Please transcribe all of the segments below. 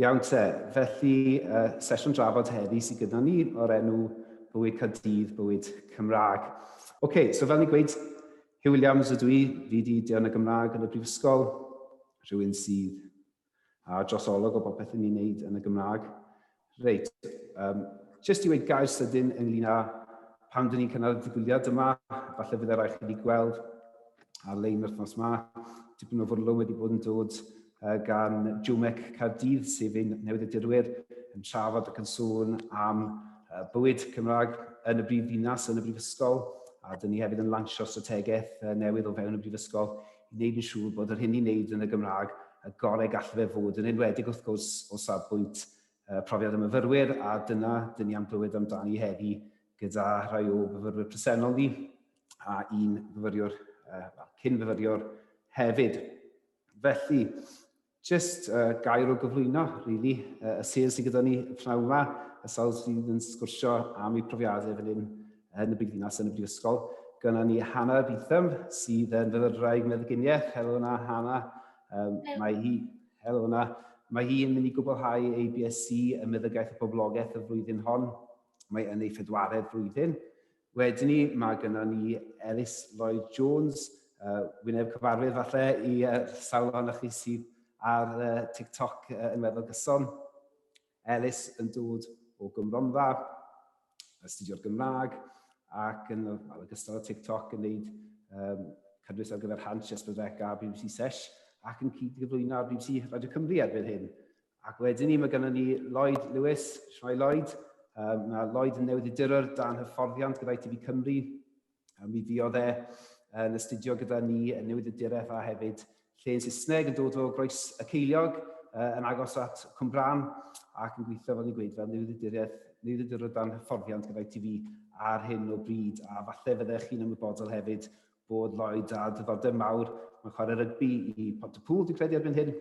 Iawn te, felly sesiwn drafod heddi sydd gyda ni o'r enw Bywyd Caerdydd, Bywyd Cymraeg. Oce, okay, so fel ni'n gweud, Hugh Williams ydw i, fi di deon y Gymraeg yn y Brifysgol, rhywun sydd a dros olwg o bopeth ni'n neud yn y Gymraeg. Reit, just i weud gair sydyn ynglyn â pam dyn ni'n cynnal y digwyddiad yma, falle fydd eraill wedi gweld ar-lein yr wythnos yma, dipyn o fwrlwm wedi bod yn dod gan Jwmec Caerdydd, sef ein newyddiadurwyr, yn trafod ac yn sôn am bywyd Cymraeg yn y brif ddinas, yn y brifysgol, a dyn ni hefyd yn lansio strategaeth newydd o fewn y brifysgol i wneud yn siŵr bod yr hyn ni'n wneud yn y Gymraeg y gorau gall fe fod, yn enwedig wrth gwrs o safbwynt profiad y myfyrwyr, a dyna dyn ni am glywed amdani heddi gyda rhai o fyfyrwyr presennol ni a un fyfyriwr, well, cyn fyfyriwr hefyd. Felly, just gair o gyflwyno, really, y sêl sydd gyda ni y pnawn yma, y sawl sydd yn sgwrsio am eu profiadau fan hyn yn y brifddinas yn y brifysgol. Gyda ni Hannah Beetham, sydd yn fyfyrwraig meddyginiaeth. Helo yna, Hannah. Mae hi, helo yna. Mae hi yn mynd i gwblhau ei BSc ym Meddygaeth y Boblogaeth y flwyddyn hon. Mae yn ei phedwaredd flwyddyn. Wedyn ni, mae gennym ni Elis Lloyd Jones, wyneb cyfarwydd falle i sawl ohonoch chi sydd ar TikTok yn weddol gyson. Elis yn dod o Gymronfa, astudio'r Gymraeg, ac yn well, ogystal â TikTok yn gwneud cynnwys ar gyfer Hansh, S4C a BBC Sesh, ac yn cyd-gyflwyno ar BBC Radio Cymru erbyn hyn. Ac wedyn ni, mae gennym ni Lloyd Lewis. Shwmae Lloyd? Mae Lloyd yn newyddiadurwr dan hyfforddiant gyda ITV Cymru. Mi fuodd e yn astudio gyda ni yn newyddiaduraeth a hefyd llên Saesneg yn dod o Groes y Ceiliog yn agos at Cwmbrân ac yn gweithio, fel ni'n gweud, fel newyddiaduraeth, newyddiadurwr dan hyfforddiant gyda ITV ar hyn o bryd. A falle fyddech chi'n ymwybodol hefyd bod Lloyd â diddordeb mawr mewn chwarae rygbi i Pontypool, dwi'n credu erbyn hyn,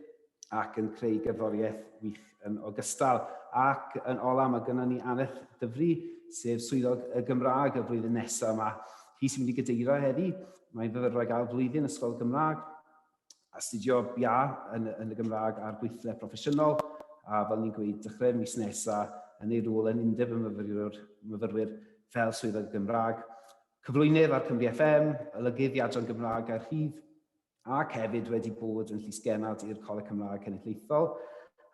ac yn creu gerddoriaeth wych yn ogystal. Ac yn ola, mae gennym ni Aneth Dyfri, sef swyddog y Gymraeg y flwyddyn nesaf yma. Hi sy'n mynd i gadeirio heddi. Mae'n fyfyrwraig ail flwyddyn Ysgol Gymraeg, astudio BA yn y Gymraeg a'r gweithle proffesiynol, a fel ni'n gweud, dechrau mis nesaf yn ei rôl yn undeb y myfyrwyr, myfyrwyr fel swyddog y Gymraeg. Cyflwynydd ar Cymru FM, olygydd i Adran Gymraeg a'r Rhif, ac hefyd wedi bod yn llysgennad i'r Coleg Cymraeg Cenedlaethol.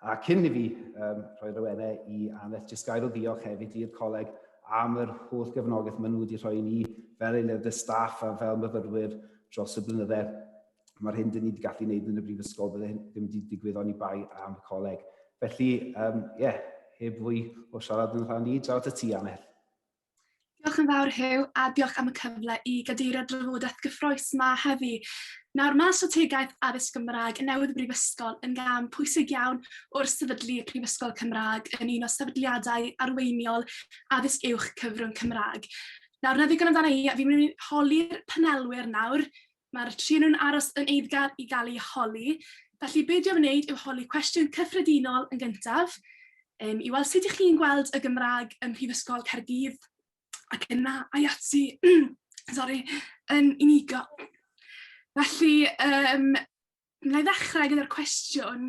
A cyn i fi rhoi'r awenau i Aneth, jyst gair o ddiolch hefyd i'r coleg am yr holl gefnogaeth maen nhw wedi rhoi i ni fel aelodau staff a fel myfyrwyr dros y blynydde. Mae'r hyn dyn ni wedi gallu gwneud yn y brifysgol bydde ddim wedi digwydd oni bai am y coleg. Felly, ie, yeah, heb fwy o siarad yn rhan i, draw at y ti, Aneth. Diolch yn fawr Huw, a diolch am y cyfle i gadeirio'r drafodaeth gyffrous 'ma heddi. Nawr, mae strategaeth addysg Gymraeg newydd y Brifysgol yn gam pwysig iawn wrth sefydlu Prifysgol Cymraeg yn un o sefydliadau arweiniol addysg uwch cyfrwng Cymraeg. Nawr, 'na ddigon amdana i, a fi'n mynd i holi'r panelwyr nawr. Mae'r tri nhw'n aros yn eiddgar i gael eu holi. Felly, be dwi am wneud yw holi cwestiwn cyffredinol yn gyntaf, i weld sut ych chi'n gweld y Gymraeg ym Mhrifysgol Caerdydd, ac yna ai ati, sorry, yn unigol. Felly, wna i ddechrau gyda'r cwestiwn.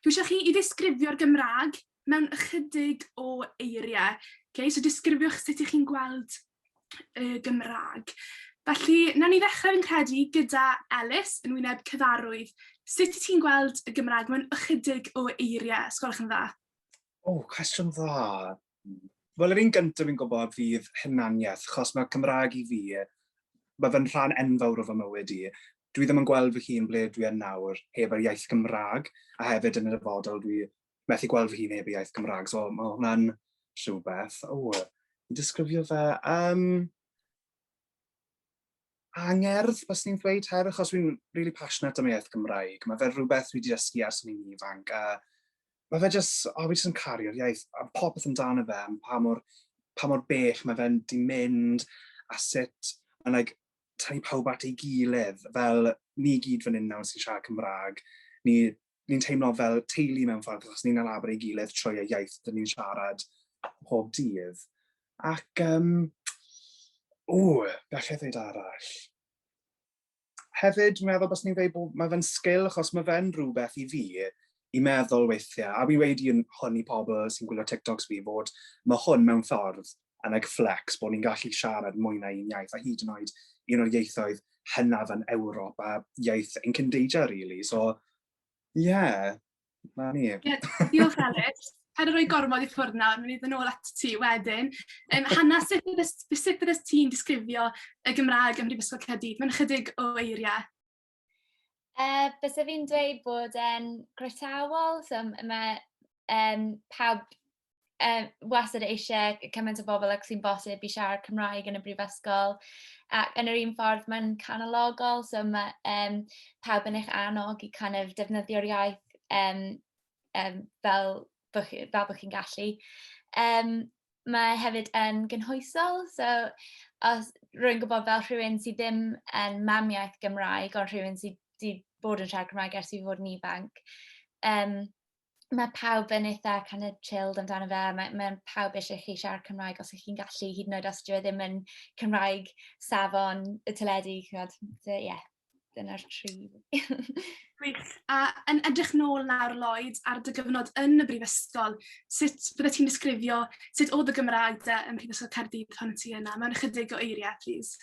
Dwi eisiau chi i ddisgrifio'r Gymraeg mewn ychydig o eiriau. Okay, so disgrifiwch sut ych chi'n gweld y Gymraeg. Felly, nawn ni ddechrau fi'n credu gyda Elis yn wyneb cyfarwydd. Sut wyt ti'n gweld y Gymraeg mewn ychydig o eiriau, os gwelwch yn dda? O, cwestiwn dda. Wel, yr un gyntaf fi'n gwybod fydd hunaniaeth, achos mae Cymraeg i fi, mae fe'n rhan enfawr o fy mywyd i. Dwi ddim yn gweld fy hun ble dwi yn nawr heb yr iaith Gymraeg, a hefyd yn y dyfodol dwi methu gweld fy hun heb y iaith Gymraeg, so mae hwnna'n rhywbeth. O, i disgrifio fe... Angerdd, byswn i'n dweud hefyd, achos fi'n really passionate am y iaith Gymraeg. Mae fe rhywbeth dwi wedi dysgu ers o'n i'n ifanc, a mae fe jyst, o, fi jyst yn caru'r iaith, a popeth amdano fe, am pa mor, pa mor bell mae fe'n di mynd, a sut mae'n like, tynnu pawb at ei gilydd, fel ni gyd fan hyn nawr sy'n siarad Cymraeg, ni ni'n teimlo fel teulu mewn ffordd achos ni'n nabod ei gilydd trwy y iaith dyn ni'n siarad pob dydd. Ac, o, be allai ddweud arall? Hefyd, dwi'n meddwl byswn i'n dweud bod mae fe'n sgil achos mae fe'n rhywbeth i fi i meddwl weithiau, a fi wedi yn hwn i pobl sy'n gwylio TikToks fi, fod mae hwn mewn ffordd yn like flex bod ni'n gallu siarad mwy na un iaith, a hyd yn oed un o'r ieithoedd hynaf yn Ewrop a iaith ein cyndeidiau, really. So, yeah, na ni. Yeah, diolch Ellis. Paid â rhoi gormod i ffwrdd nawr, mynd i ddod nôl at ti wedyn. Hannah, sut byddes, sut byddes ti'n disgrifio y Gymraeg ym Mhrifysgol Caerdydd mewn ychydig o eiriau? Byse fi'n dweud bod e'n groesawol, so mae pawb wastad eisiau cymaint o bobl ag sy'n bosib i siarad Cymraeg yn y brifysgol. Ac yn yr un ffordd mae'n canologol, so mae pawb yn eich annog i kind of defnyddio'r iaith fel, bo chi, fel bod chi'n gallu. Mae hefyd yn gynhwysol, so os rwy'n gwybod fel rhywun sydd ddim yn mamiaith Gymraeg, ond rhywun sydd wedi bod yn siarad Cymraeg ers i fi fod yn ifanc, mae pawb yn eitha kind of chilled amdano fe, mae pawb eisiau chi siarad Cymraeg os ych chi'n gallu, hyd yn oed os dyw e ddim yn Cymraeg safon y teledu, ch'mod, so ie. Dyna'r tri. Gwych. A yn edrych nôl nawr, Lloyd, ar dy gyfnod yn y brifysgol, sut bydde ti'n disgrifio sut oedd y Gymraeg de ym Mhrifysgol Caerdydd pan ti yna? Mewn ychydig o eiriau, please.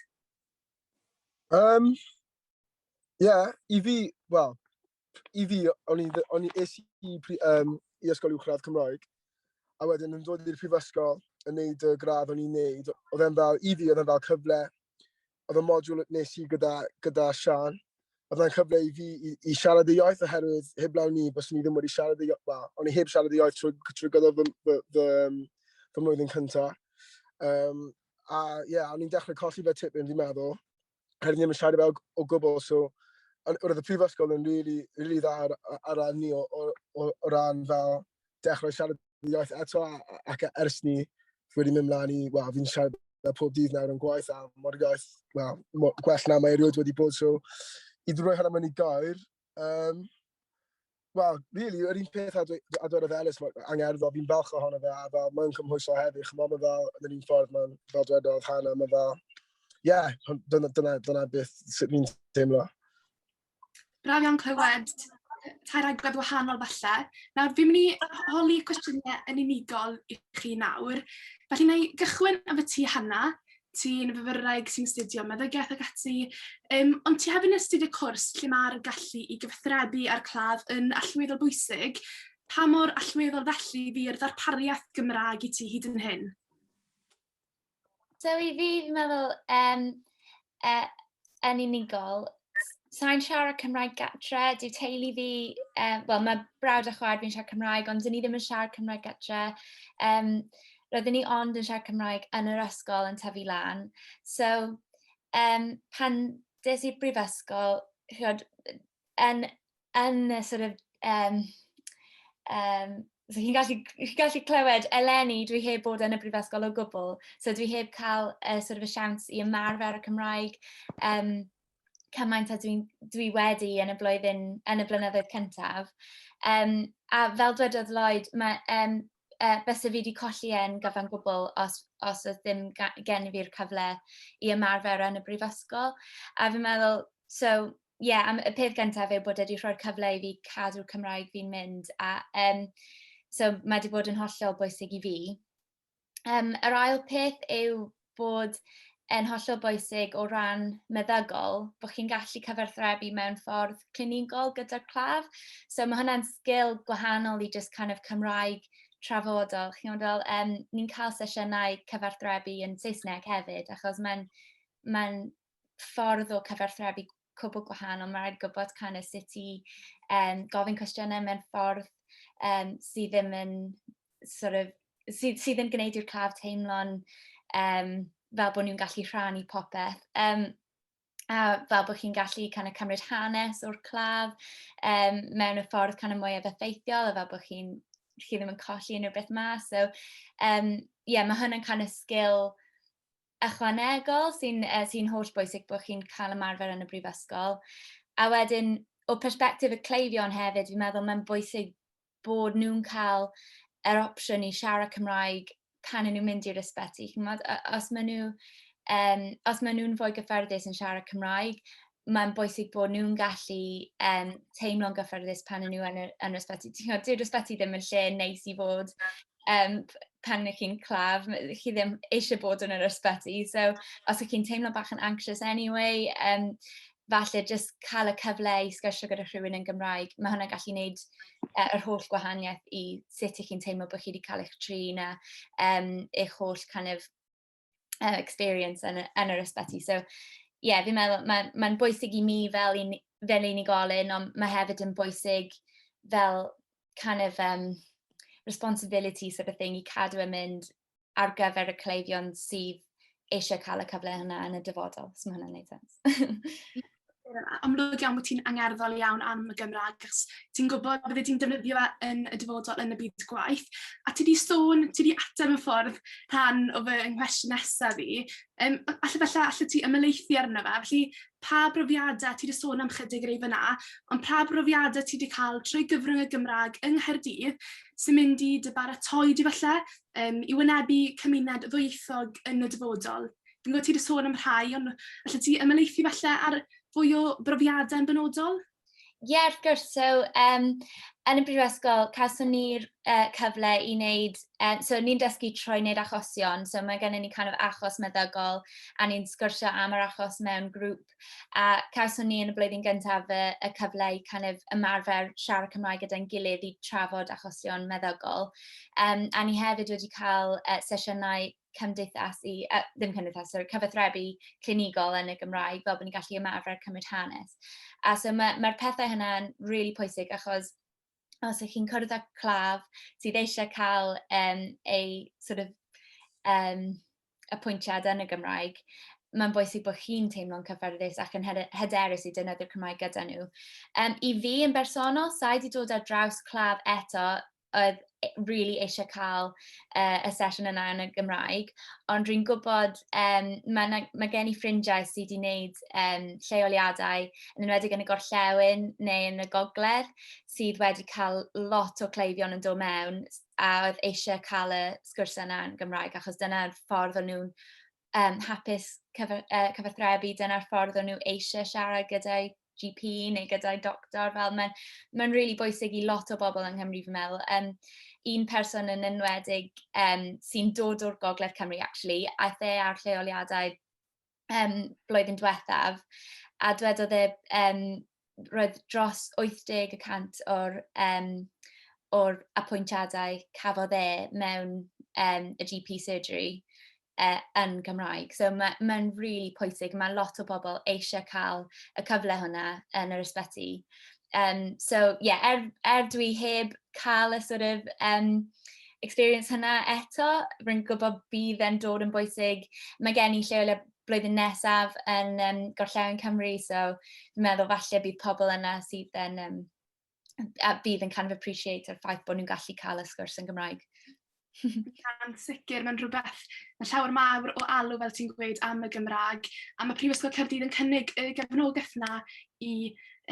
Yeah, i fi, wel, i fi, o'n i, o'n i, es i, i ysgol uwchradd Cymraeg, a wedyn yn dod i'r prifysgol yn neud y gradd o'n i'n neud, oedd e'n fel, i fi, oedd e'n fel cyfle, oedd y modiwl nes i gyda Sian, oedd e'n cyfle i fi i siarad y iaith oherwydd heblaw ni, byswn i ddim wedi siarad y iaith, wel, o'n i heb siarad y iaith trwy gydol fy mlwyddyn cyntaf. A ie, yeah, o'n i'n dechrau colli fe tipyn, fi'n meddwl. Oherwydd ddim yn siarad fe o gwbl, so roedd y prifysgol yn really, really dda ar ran ni o ran fel dechrau siarad y iaith eto, ac ers ni fi wedi mynd mlaen i, wel, fi'n siarad fe pob dydd nawr yn gwaith, a mae'r iaith, wel, gwell na mae erioed wedi bod, so i roi hwnna mewn i gair, wel, really, yr un peth a dwedodd Ellis, mae angerddol, fi'n falch ohono fe, a fel, mae'n cymhwyso hefyd, ch'mod, mae fel, yn yr un ffordd, mae'n, fel dwedodd Hannah, mae fel, ie, yeah, dyna beth sut fi'n teimlo. Braf iawn clywed tair agwedd wahanol falle. Nawr, fi'n mynd i holi cwestiynau yn unigol i chi nawr. Felly, na i gychwyn efo ti, Hannah. Ti'n fyfyrwraig sy'n astudio meddygaeth ac ati, ond ti hefyd yn astudio cwrs lle mae'r gallu i gyfathrebu â'r claf yn allweddol bwysig. Pa mor allweddol felly fu'r ddarpariaeth Gymraeg i ti hyd yn hyn? So i fi, fi'n meddwl, yn unigol, sa'n siarad Cymraeg gatre, dyw teulu fi, wel, mae brawd a chwaer fi'n siarad Cymraeg, ond dyn ni ddim yn siarad Cymraeg gatre. Roeddwn ni ond yn siarad Cymraeg yn yr ysgol yn tyfu lan. So, pan des i'r brifysgol, ch'od, yn y sort of, so chi'n gallu clywed eleni dwi heb bod yn y brifysgol o gwbl, so dwi heb cael sort of y siawns i ymarfer y Cymraeg cymaint a dwi wedi yn y blwyddyn, yn y blynyddoedd cyntaf. A fel dwedodd Lloyd, mae, byse fi wedi colli e'n gyfan gwbl os oedd ddim gen i fi'r cyfle i ymarfer yn y brifysgol. A fi'n meddwl, so, ie, yeah, am, y peth gyntaf yw bod wedi rhoi'r cyfle i fi cadw'r Cymraeg fi'n mynd. A, so mae wedi bod yn hollol bwysig i fi. Yr ail peth yw bod yn hollol bwysig o ran meddygol, bod chi'n gallu cyfathrebu mewn ffordd clinigol gyda'r claf. So mae hwnna'n sgil gwahanol i just kind of Cymraeg trafodol. Chi'n gwybod fel, ni'n cael sesiynau cyfathrebu yn Saesneg hefyd, achos mae'n ffordd o cyfathrebu cwbl gwahanol. Mae'n rhaid gwybod kind of sut i gofyn cwestiynau mewn ffordd sydd ddim yn sort of, sydd yn gwneud i'r claf teimlo'n fel bod nhw'n gallu rhannu popeth. A fel bod chi'n gallu kind of cymryd hanes o'r claf mewn y ffordd kind of mwyaf effeithiol, a fel bod chi ddim yn colli unrhyw beth mas. So, yeah, mae hwn yn kind of sgil ychwanegol sy'n holl bwysig bod chi'n cael ymarfer yn y brifysgol. A wedyn, o perspectif y cleifion hefyd, fi'n meddwl mae'n bwysig bod nhw'n cael yr opsiwn i siarad Cymraeg pan ydyn nhw'n mynd i'r ysbyty. Chimod, os maen nhw'n fwy gyfforddus yn siarad Cymraeg, mae'n bwysig bod nhw'n gallu um, teimlo'n gyffyrddus pan nhw yn, y, yn yr ysbyty. Ti'n gwybod, dyw'r ysbyty ddim yn lle neis i fod um, pan ych chi'n claf, chi ddim eisiau bod yn yr ysbyty. So, os ych chi'n teimlo bach yn anxious anyway, um, falle just cael y cyfle i sgwrsio gyda rhywun yn Gymraeg, mae hwnna'n gallu gwneud uh, yr holl gwahaniaeth i sut ych chi'n teimlo bod chi wedi cael eich trin a um, eich holl kind of uh, experience yn, yn yr ysbyty. So, ie, yeah, fi'n meddwl, mae'n ma bwysig i mi fel, un, fel unigolyn, ond mae hefyd yn bwysig fel kind of um, responsibility sort of thing i cadw yn mynd ar gyfer y cleifion sydd eisiau cael y cyfle hwnna yn y dyfodol, os mae hwnna'n gwneud sens. amlwg iawn bod ti'n angerddol iawn am y Gymraeg, achos ti'n gwybod bydde ti'n defnyddio fe yn y dyfodol yn y byd gwaith. A ti di sôn, ti di ateb yn ffordd rhan o fy nghwestiwn nesaf fi. Um, alle falle, alle ti ymhelaethu arno fe. Felly, pa brofiadau, ti di sôn am chydig rei fyna, ond pa brofiadau ti di cael trwy gyfrwng y Gymraeg yng Nghaerdydd sy'n mynd i dy baratoi di falle um, i wynebu cymuned ddwyieithog yn y dyfodol? Fi'n gwybod ti wedi sôn am rhai, ond allet ti ymhelaethu falle ar fwy o brofiadau yn benodol? Ie, yeah, wrth gwrs. So, um, yn y brifysgol, cawson ni'r uh, cyfle i wneud, um, so ni'n dysgu trwy wneud achosion, so mae gennym ni kind of achos meddygol, a ni'n sgwrsio am yr achos mewn grŵp, a cawson ni yn y blwyddyn gyntaf y, y cyfle i kind of ymarfer siarad Cymraeg gyda'n gilydd i trafod achosion meddygol. Um, a ni hefyd wedi cael uh, sesiynau cymdeithasu, uh, ddim cymdeithasu, sorry, cyfathrebu clinigol yn y Gymraeg, fel bod ni'n gallu ymarfer cymryd hanes. A so mae'r mae pethau hynna'n really pwysig achos os ych chi'n cwrdd â claf sydd eisiau cael um, ei sort of, um, apwyntiad yn y Gymraeg, mae'n bwysig bod chi'n teimlo'n cyfforddus ac yn hyderus i defnyddio'r Cymraeg gyda nhw. Um, I fi yn bersonol, sa'i wedi dod ar draws claf eto oedd really eisiau cael uh, y sesiwn yna yn y Gymraeg, ond rwy'n gwybod um, mae, mae gen i ffrindiau sydd wedi gwneud um, lleoliadau, yn enwedig yn y gorllewin neu yn y gogledd, sydd wedi cael lot o cleifion yn dod mewn a oedd eisiau cael y sgwrs yna yn Gymraeg, achos dyna'r ffordd o'n nhw'n um, hapus cyfer, uh, cyfathrebu, dyna'r ffordd o'n nhw eisiau siarad gyda'i GP neu gyda'i doctor, fel mae'n mae really bwysig i lot o bobl yng Nghymru fi'n meddwl. Um, un person yn enwedig um, sy'n dod o'r Gogledd Cymru actually, aeth e ar lleoliadau um, blwyddyn diwethaf, a dwedodd e um, roedd dros 80 y cant o'r, um, o'r apwyntiadau cafodd e mewn um, y GP surgery uh, yn Gymraeg. So mae'n ma really pwysig, mae lot o bobl eisiau cael y cyfle hwnna yn yr ysbyty. Um, so yeah, er, er dwi heb cael y sort of um, experience hynna eto, rwy'n gwybod bydd e'n dod yn bwysig. Mae gen i lleoliad blwyddyn nesaf yn um, Gorllewin Cymru, so fi'n meddwl falle bydd pobl yna sydd yn um, a bydd yn kind of appreciate yr ffaith bod nhw'n gallu cael y sgwrs yn Gymraeg. Yn sicr, mae'n rhywbeth, mae llawer mawr o alw, fel ti'n gweud, am y Gymraeg, a mae Prifysgol Caerdydd yn cynnig y gefnogaeth na i,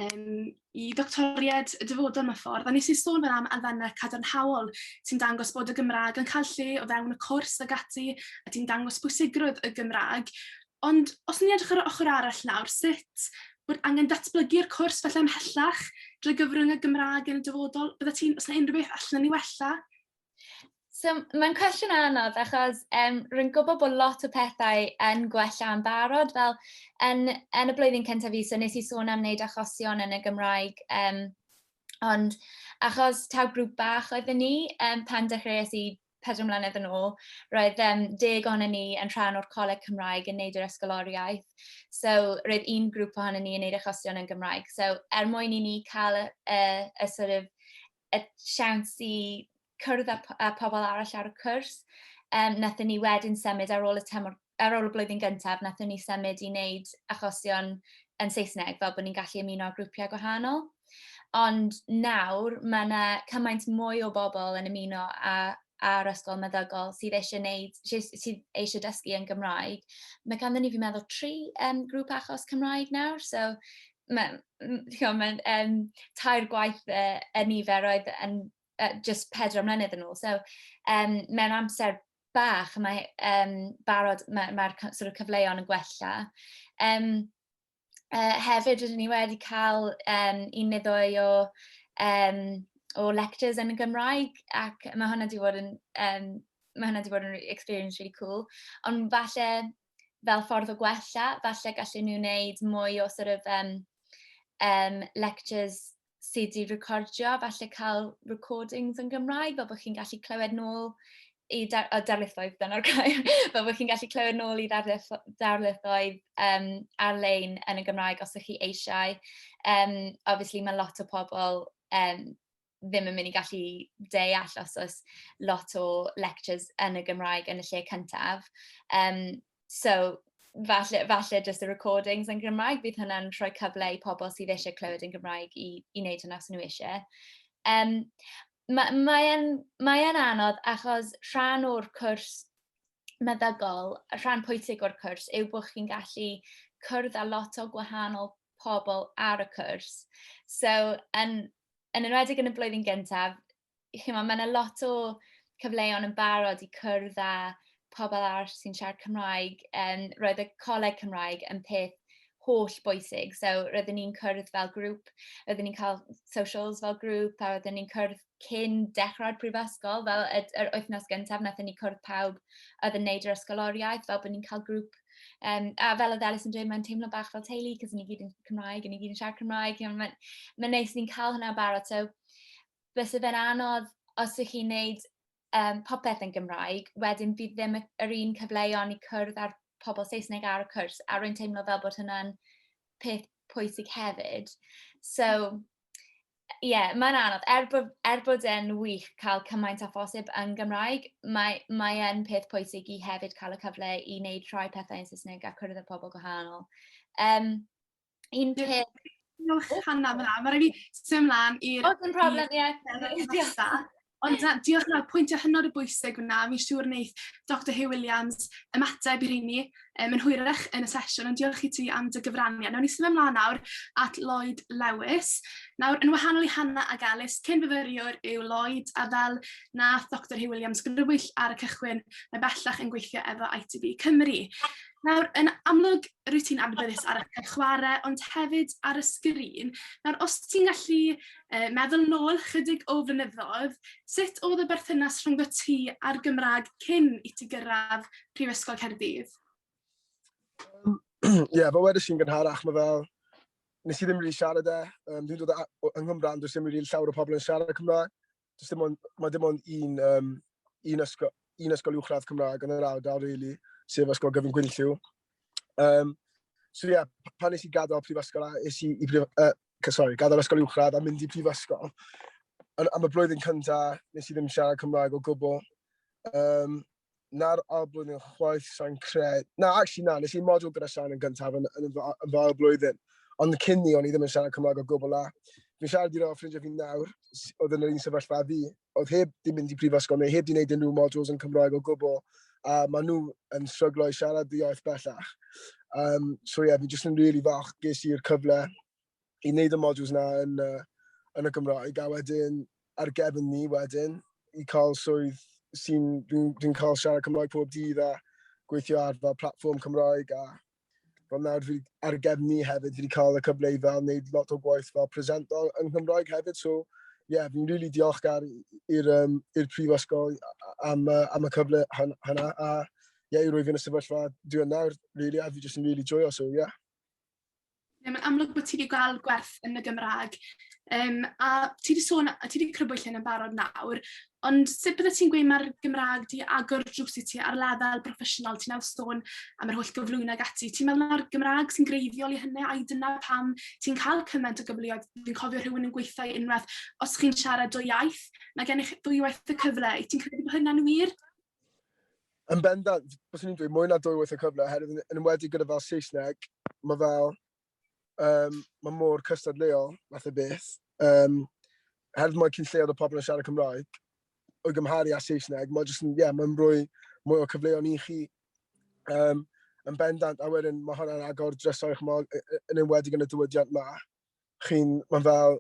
um, i ddoctoriaid y dyfodol mewn ffordd. A nes i sôn fel am elfennau cadarnhaol sy'n dangos bod y Gymraeg yn cael lle o fewn y cwrs ag ati, a ti'n dangos pwysigrwydd y Gymraeg. Ond os ni'n edrych ar y ochr arall nawr, sut bod angen datblygu'r cwrs falle ymhellach drwy gyfrwng y Gymraeg yn y dyfodol? Bydde ti'n, os yna unrhyw beth allan ni wella? So, mae'n cwestiwn anodd achos um, rwy'n gwybod bod lot o pethau yn gwella yn barod. Fel yn, yn y blwyddyn cyntaf fi, so nes i sôn am wneud achosion yn y Gymraeg, um, ond achos taw grŵp bach oedden ni, um, pan dechreuais i 4 mlynedd yn ôl, roedd um, deg ohono ni yn rhan o'r Coleg Cymraeg yn neud yr ysgoloriaeth. So, roedd un grŵp ohono ni yn neud achosion yn Gymraeg. So, er mwyn i ni cael y, y, y sort of, y siawns i cwrdd â, â pobl arall ar y cwrs, um, nathon ni wedyn symud ar ôl y tymor, ar ôl y blwyddyn gyntaf, nathon ni symud i wneud achosion yn Saesneg, fel bod ni'n gallu ymuno â grwpiau gwahanol. Ond nawr, mae yna cymaint mwy o bobl yn ymuno â, â'r ysgol meddygol sydd eisiau wneud, sydd eisiau dysgu yn Gymraeg. Mae ganddyn ni, fi'n meddwl, tri um, grŵp achos Cymraeg nawr, so mae, mae um, tair gwaith y, y nifer oedd yn uh, just 4 mlynedd yn ôl. So, um, mewn amser bach, mae um, barod, mae'r ma, sort of cyfleon yn gwella. Um, Hefyd, rydyn ni wedi cael un neu ddwy o lectures yn y Gymraeg, ac mae hwnna wedi bod yn, mae hwnna wedi bod yn experience really cool. Ond falle fel ffordd o gwella, falle gallen nhw wneud mwy o sort of lectures sydd wedi recordio, falle cael recordings yn Gymraeg, fel bod chi'n gallu clywed nôl i o, darlithoedd, dyna'r gair, fel bod chi'n gallu clywed nôl i darlithoedd ar-lein yn y Gymraeg os ydych chi eisiau. Obviously, mae lot o pobl ddim yn mynd i gallu deall os oes lot o lectures yn y Gymraeg yn y lle cyntaf. So, falle just y recordings yn Gymraeg, bydd hwnna'n rhoi cyfle i pobl sydd eisiau clywed yn Gymraeg i wneud hwnna os nhw eisiau. Mae anodd achos rhan o'r cwrs meddygol, rhan pwysig o'r cwrs yw bod chi'n gallu cwrdd â lot o gwahanol pobl ar y cwrs. So, yn enwedig yn y blwyddyn gyntaf, chimod, mae yna lot o cyfleon yn barod i cwrdd â pobl arall sy'n siarad Cymraeg. Roedd y coleg Cymraeg yn peth holl bwysig. So, roeddwn ni'n cwrdd fel grŵp, roeddwn ni'n cael socials fel grŵp, a roeddwn ni'n cwrdd cyn dechrau'r prifysgol, fel yr wythnos gyntaf, wnaethon ni cwrdd pawb oedd yn neud yr ysgoloriaeth, fel bod ni'n cael grŵp. A fel oedd Elis yn dweud, mae'n teimlo bach fel teulu, cos ni gyd yn Cymraeg, a ni gyd yn siarad Cymraeg. Mae'n neis ni'n cael hwnna barod. So, byse fe'n anodd os ydych chi'n neud popeth yn Gymraeg, wedyn fydd ddim yr un cyfleon i cwrdd â'r pobl Saesneg ar y cwrs, a rwy'n teimlo fel bod hwnna'n peth pwysig hefyd. So, ie, yeah, mae'n anodd. Er bod e'n wych cael cymaint â phosib yn Gymraeg, mae e'n peth pwysig i hefyd cael y cyfle i wneud rhai pethau yn Saesneg a cwrdd â pobl gwahanol. Un peth. Diolch, Hannah, fyna. Mae rhaid fi symud ymlaen i'r O, dim problem, ie. Nesa. Ond na, diolch yna, pwyntiau hynod o bwysig hwnna. Fi'n siŵr wneith Dr Huw Williams ymateb i rheini yn hwyrach yn y sesiwn, ond diolch i ti am dy gyfraniad. Nawn ni symud ymlaen nawr at Lloyd Lewis. Nawr, yn wahanol i Hannah ac Alice, cyn fyfyriwr yw Lloyd, a fel nath Dr Huw Williams grybwyll ar y cychwyn, mae bellach yn gweithio efo ITB Cymru. Nawr, yn amlwg, rwyt ti'n adnabyddus ar y chwarae, ond hefyd ar y sgrin. Nawr, os ti'n gallu meddwl nôl chydig o flynyddoedd, sut oedd y berthynas rhwng ti a'r Gymraeg cyn i ti gyrraedd Prifysgol Caerdydd? Ie, yeah, fel wedes i'n gynharach, mae fel, nes i ddim really siarad e. Dwi'n dod yng Nghymru, does dim really llawer o pobl yn siarad Cymraeg. Does dim ond, mae dim ond un ysgol uwchradd Cymraeg yn yr ardal, really, sef Ysgol Gyfun Gwynllyw. So ie, yeah, pan nes i gadael prifysgol a es i, sorry, gadael ysgol uwchradd a mynd i prifysgol, am y blwyddyn cyntaf, nes i ddim siarad Cymraeg o gwbl. Na'r ail blwyddyn chwaith, sa'n cred. Na, actually na, nes i module gyda Sian yn gyntaf yn fy ail blwyddyn. Ond cyn ni, o'n i ddim yn siarad Cymraeg o gwbl a fi'n siarad i ffrindiau fi nawr, oedd yn yr un sefyllfa fi, oedd heb di mynd i prifysgol neu heb di wneud unrhyw modules yn Cymraeg o gwbl, a maen nhw yn stryglo i siarad y iaith bellach. So ie, yeah, fi jyst yn really falch ges i'r cyfle i wneud y modules na yn y Gymraeg, a wedyn ar gefn ni wedyn, i cael swydd sy'n, dwi'n cael siarad Cymraeg pob dydd a gweithio ar fel platfform Cymraeg a fel nawr fi ar gefn ni hefyd, fi wedi cael y cyfle i fel wneud lot o gwaith fel presento yn Nghymraeg hefyd, so ie, yeah, fi'n really diolchgar i'r prifysgol am y cyfle hynna, a ie, yeah, i roi fi yn y sefyllfa dwi yn nawr, really, a fi jyst yn really joio, so ie. Yeah. Yeah, mae'n amlwg bod ti wedi gweld gwerth yn y Gymraeg. A ti wedi sôn, a ti wedi crybwyll hyn yn barod nawr, ond sut bydde ti'n gweud mae'r Gymraeg di agor drws i ti ar lefel broffesiynol? Ti'n nawr sôn am yr holl gyflwyno ag ati. Ti'n meddwl mae'r Gymraeg sy'n greiddiol i hynny, ai dyna pam ti'n cael cymaint o gyfleoedd? Fi'n cofio rhywun yn gweithio i unwaith, os chi'n siarad dwy iaith, mae gennych ddwywaith y cyfle. Ti'n credu bod hynna'n wir? Yn bendant, byswn i'n dweud mwy na dwywaith y cyfle, oherwydd yn enwedig gyda fel Saesneg, mae fel, mae mor cystadleuol, fath o beth. Herwydd mae cyn lleiad o pobl yn siarad Cymraeg, o'i gymharu â Saesneg, mae jyst yn, ie, yeah, mae'n rhoi mwy o cyfleon i chi. Yn bendant, a wedyn mae hwnna'n agor drysau, ch'mo', yn enwedig yn y diwydiant ma. Mae'n fel,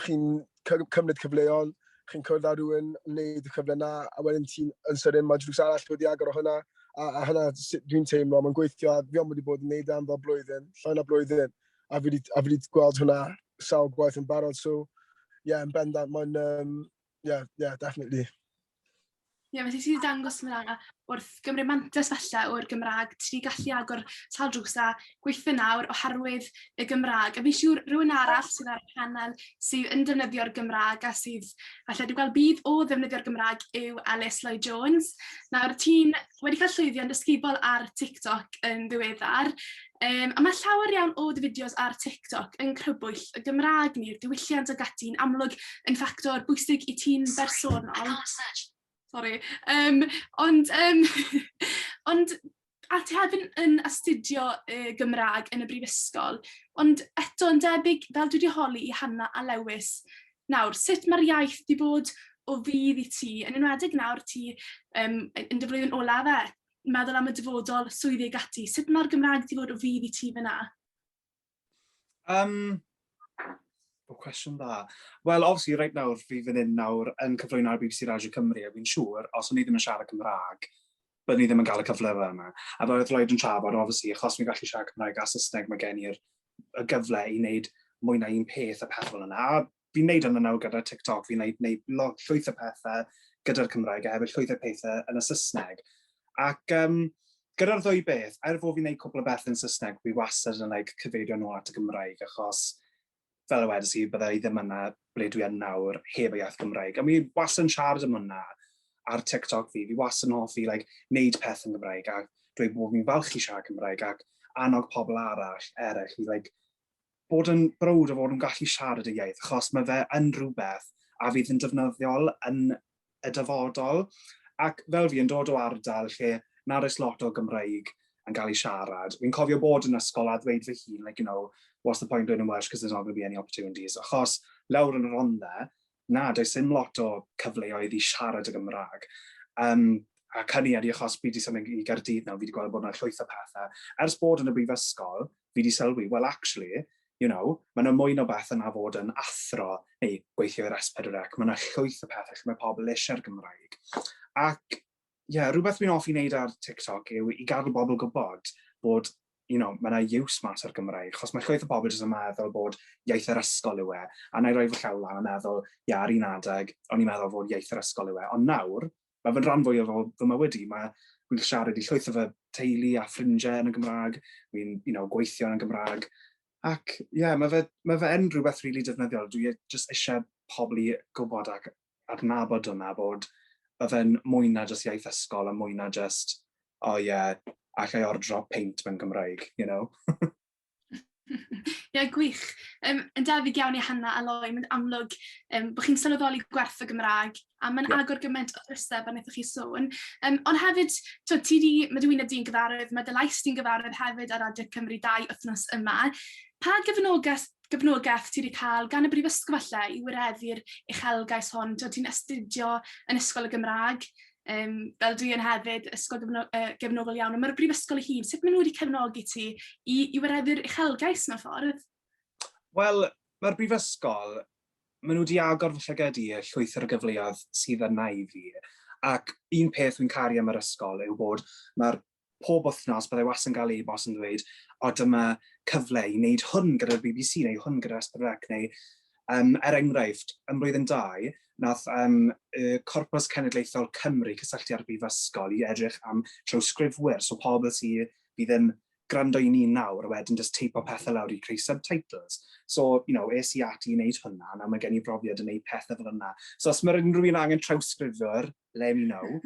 chi'n cymryd cyfleon, chi'n cwrdd â rhywun yn wneud y cyfle na, a wedyn ti'n yn sydyn mae drws arall wedi agor o hwnna, a hynna sut dwi'n teimlo, mae'n gweithio, a fi ond wedi bod yn neud e am fel blwyddyn, llai na blwyddyn. A fi wedi gweld hwnna sawl gwaith yn barod, so yeah, yn bendant, mae'n, yeah, yeah, definitely. Ie, yeah, felly ti wedi dangos fyna wrth gymryd mantais falle o'r Gymraeg, ti wedi gallu agor sawl drws a gweithio nawr oherwydd y Gymraeg. A fi'n siŵr rhywun arall sydd ar y panel sydd yn defnyddio'r Gymraeg a sydd falle wedi gweld budd o ddefnyddio'r Gymraeg yw Ellis Lloyd Jones. Nawr, ti'n wedi cael llwyddiant ysgubol ar TikTok yn ddiweddar, a mae llawer iawn o dy fideos ar TikTok yn crybwyll y Gymraeg neu'r diwylliant ag ati'n amlwg yn ffactor bwysig i ti'n bersonol. Sorry. Ond, ond a ti hefyd yn astudio y Gymraeg yn y brifysgol, ond eto yn debyg, fel dwi wedi holi i Hannah a Lewis, nawr, sut mae'r iaith wedi bod o fudd i ti, yn enwedig nawr ti yn dy flwyddyn olaf e, meddwl am y dyfodol, swyddi ag ati, sut mae'r Gymraeg wedi bod o fudd i ti fyna? O, cwestiwn dda. Wel, obviously, right nawr, fi fan hyn nawr yn cyflwyno ar BBC Radio Cymru, a fi'n siŵr, os o'n i ddim yn siarad Cymraeg, byddwn i ddim yn cael y cyfle fe yma. A fel oedd Lloyd yn trafod, obviously, achos fi'n gallu siarad Cymraeg a Saesneg, mae gen i'r y gyfle i wneud mwy na un peth a peth fel yna. A fi'n wneud hynny nawr gyda TikTok, fi'n wneud, wneud lot, llwyth o pethau gyda'r Cymraeg a hefyd llwyth o pethau yn y Saesneg. Ac gyda'r ddwy beth, er fod fi'n wneud cwpl o bethau yn Saesneg, fi wastad yn like, cyfeirio nhw at y Gymraeg, achos fel y wedes i, bydda i ddim yna ble dwi yn nawr heb y iaith Gymraeg. A mi wastad yn siarad am hwnna ar TikTok fi. Fi wastad yn hoffi like, wneud peth yn Gymraeg a dweud bod fi'n falch i siarad Cymraeg ac annog pobl arall eraill i like, bod yn browd o fod yn gallu siarad y iaith, achos mae fe yn rhywbeth a fydd yn defnyddiol yn y dyfodol. Ac fel fi yn dod o ardal lle nad oes lot o Gymraeg yn cael ei siarad, fi'n cofio bod yn ysgol a ddweud fy hun, like, "What's the point learning Welsh because there's not going to be any opportunities?" Achos lawr yn y Rhondda, na, does dim lot o cyfleoedd i siarad y Gymraeg. A hynny ydy achos fi wedi symud i Gaerdydd nawr, fi wedi gweld bod yna llwyth o pethau. Ers bod yn y brifysgol, fi wedi sylwi, well, actually, mae yna mwy na beth yna fod yn athro neu gweithio i'r S4C. Mae yna llwyth o pethau lle mae pobl eisiau'r Gymraeg. Ac, ie, yeah, rhywbeth fi'n hoffi wneud ar TikTok yw i gadw bobl gwybod bod mae yna use mas o'r Gymraeg, achos mae llwyth o bobl jyst yn meddwl bod iaith yr ysgol yw e, a na i roi fy llaw lan a meddwl, ie, ar un adeg, o'n i'n meddwl fod iaith yr ysgol yw e, ond nawr, mae fe'n rhan fwyaf o fy mywyd i, mae fi'n siarad i llwyth o fy teulu a ffrindiau yn y Gymraeg, fi'n gweithio yn y Gymraeg, ac ie, yeah, mae fe yn rhywbeth really defnyddiol. Dwi jyst eisiau pobl i gwybod ac adnabod hwnna bod mae fe'n mwy na jyst iaith ysgol a mwy na just, oh yeah, allai ordro peint mewn Gymraeg. Ie, gwych. Yn debyg iawn i Hannah a Loi, mae'n amlwg bod chi'n sylweddoli gwerth y Gymraeg, a mae'n agor gymaint o ddrysau pan wnaethoch chi sôn. Ond hefyd, to, ti di, mae dy wyneb di'n gyfarwydd, mae dy lais di'n gyfarwydd hefyd ar Radio Cymru 2 wythnos yma. Pa gefnogaeth ti wedi cael gan y brifysgol falle i wireddu'r uchelgais hon? Ti'n astudio yn Ysgol y Gymraeg, fel dwi yn hefyd, ysgol gefnogol iawn. Ond mae'r brifysgol ei hun, sut maen nhw wedi cefnogi ti i wireddu'r uchelgais mewn ffordd? Wel, mae'r brifysgol, maen nhw wedi agor fy llygad i llwyth o'r gyfleoedd sydd yna i fi. Ac un peth dwi'n caru am yr ysgol yw bod mae'r pob wythnos byddai wastad yn cael e-bost yn dweud, "O, dyma cyfle i wneud hwn gyda'r BBC neu hwn gyda'r S4C" neu er enghraifft, yn blwyddyn 2, nath y Corpws Cenedlaethol Cymru cysylltu â'r brifysgol i edrych am trawsgrifwyr, so pobl sydd fydd yn gwrando i ni nawr a wedyn just teipo pethau lawr i creu subtitles. So, es i ati i wneud hwnna, nawr mae gen i brofiad yn gwneud pethau fel yna. So, os mae unrhyw un angen trawsgrifwyr, let me know.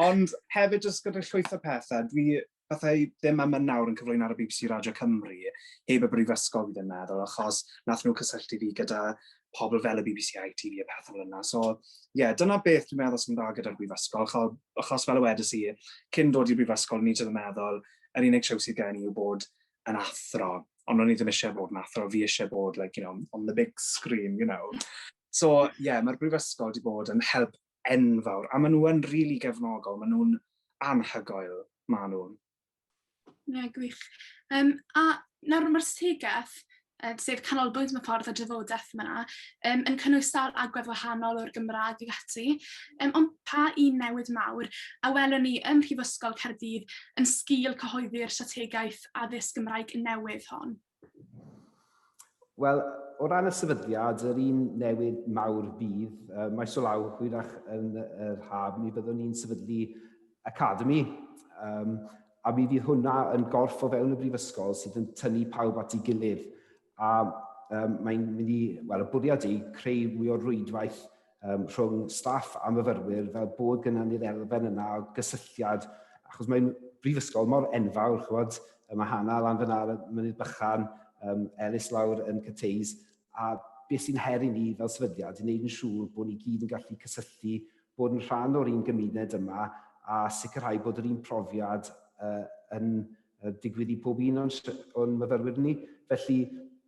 Ond hefyd, jyst gyda llwyth o pethau, dwi fathau ddim am yn nawr yn cyflwyno ar y BBC Radio Cymru, heb y brifysgol fi ddim meddwl, achos nath nhw cysylltu fi gyda pobl fel y BBC ITV a pethau fel yna. So, ie, yeah, dyna beth dwi'n meddwl sy'n dda gyda'r brifysgol, achos fel y wedes i, cyn dod i'r brifysgol, ni jyst yn meddwl, yr unig siawns sydd gen i yw bod yn athro. Ond o'n i ddim eisiau bod yn athro, fi eisiau bod, like, on the big screen. So, ie, yeah, mae'r brifysgol wedi bod yn help enfawr, a maen nhw yn rili really gefnogol, maen nhw'n anhygoel, maen nhw. Ie, yeah, gwych. A nawr mae'r strategaeth, sef canolbwynt mewn ffordd y drafodaeth yma, yn cynnwys sawl agwedd wahanol o'r Gymraeg ag ati. Ond pa un newid mawr a welwn ni ym Mhrifysgol Caerdydd yn sgil cyhoeddi'r strategaeth addysg Gymraeg newydd hon? Wel, o ran y sefydliad, yr un newid mawr fydd, uh, maes o law hwyrach yn yr haf, mi fyddwn ni'n sefydlu academi, um, a mi fydd hwnna yn gorff o fewn y brifysgol sydd yn tynnu pawb at ei gilydd. A um, mae'n mynd i, wel, y bwriad yw creu mwy o rwydwaith um, rhwng staff a myfyrwyr fel bod gyda ni'r elfen yna o gysylltiad, achos mae'n brifysgol mor enfawr, chywod, mae Hannah lan fyna ar y mynydd bychan, um, Elis lawr yn Cathays, a beth sy'n her i ni fel sefydliad i wneud yn siŵr bod ni gyd yn gallu cysylltu, bod yn rhan o'r un gymuned yma a sicrhau bod yr un profiad uh, yn digwydd i pob un o'n, o'n myfyrwyr ni. Felly,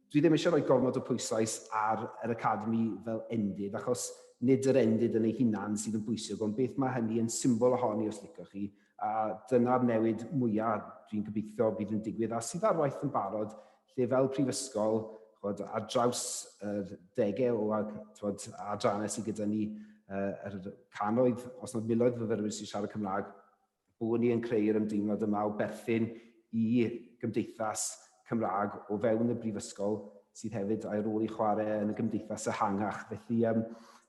dwi ddim eisiau rhoi gormod o pwyslais ar yr academi fel endid, achos nid yr endid yn ei hunan sydd yn bwysig, ond beth mae hynny yn symbol ohoni os licioch chi, a dyna'r newid mwyaf dwi'n gobeithio bydd yn digwydd, a sydd ar waith yn barod, lle fel prifysgol, chwod, ar draws yr degau o chwod, adrannau sydd gyda ni, uh, yr cannoedd, os nad miloedd fyfyrwyr sy'n siarad Cymraeg, bod ni yn creu'r ymdeimlad yma o berthyn i gymdeithas Cymraeg o fewn y brifysgol sydd hefyd a'i rôl i chwarae yn y gymdeithas ehangach. Felly, um,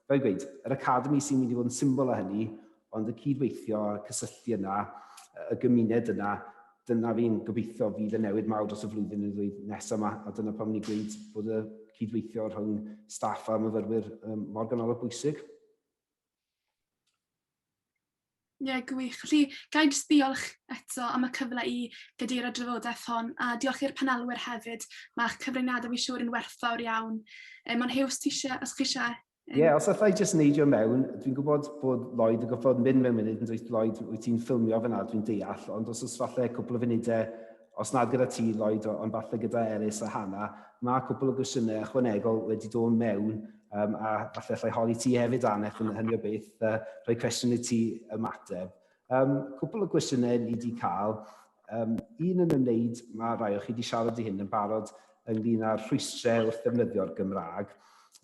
fel gweud, yr academi sy'n mynd i fod yn symbol o hynny, ond y cydweithio a'r cysylltu yna, y gymuned yna, dyna fi'n gobeithio fydd y newid mawr dros y flwyddyn neu ddwy nesaf yma, a dyna pam ni'n gweud bod y cydweithio rhwng staff a myfyrwyr um, mor ganolog bwysig. Ie, yeah, gwych. Felly, ga i jyst ddiolch eto am y cyfle i gadeirio drafodaeth hon, a diolch i'r panelwyr hefyd. Mae'ch cyfraniadau fi siŵr yn werthfawr iawn. Um, ond Huw, os ti eisiau, os chi eisiau... Ie, yeah, os allai jyst neidio mewn, dwi'n gwybod bod Lloyd yn gorfod mynd mewn munud, yn dweud Lloyd, wyt ti'n ffilmio fyna, dwi'n deall, ond os oes falle cwpl o funudau, os nad gyda ti, Lloyd, ond falle gyda Eris a Hannah, mae cwpl o gwestiynau ychwanegol wedi dod mewn Um, a falle allai holi ti hefyd, Aneth, yn hynny o beth, uh, rhoi cwestiwn i ti ymateb. Um, cwpl o gwestiynau ni wedi cael. Um, un yn ymwneud, mae rai o chi wedi siarad i hyn yn barod ynglyn â'r rhwystrau wrth ddefnyddio'r Gymraeg.